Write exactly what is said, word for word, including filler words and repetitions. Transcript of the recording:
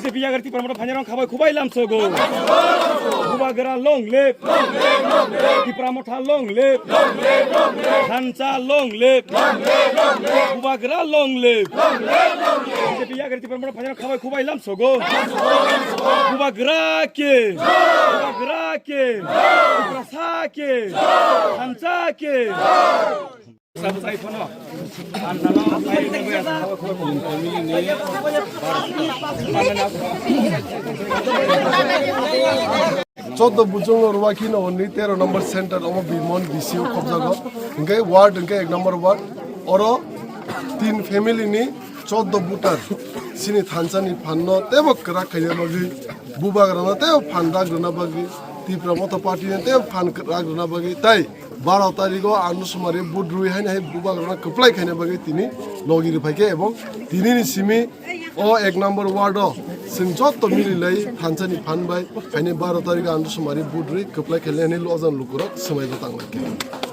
B J P yagar Tipra Motha phainarok khabai khubai lamsogo. Bubagra long live. Tipra Motha long live. Thansa long live. Bubagra long live. B J P yagar Tipra Motha phainarok khabai khubai lamsogo. Bubagra ke. Bubagra ke. Tiprasa ke. Thansa ke. Choddo Buchung Rwaki no ni tero number center omo Birmon B C O khobjago. Hingke ward hingke ek number ward. Oro tin family ni choddo voter sini thansa ni phan no tebo kwrak khaina bagwi, bubagra no tebo phan rak rwna bagwi, Tipra Motha party no tebo phan rak rwna bagwi tai baro tarikh o Andu Sumari vote rwi haino hai bubagrano kwplai khaina bagwi tini logi rwphaikha, ebong tini ni simi o ek number ward o chwng jotto mililai thansa ni phan bai haino baro tarikh o Andu Sumari vote rwi kwplai khainai hinwi lojan lukurok swmai bo tanglaikha.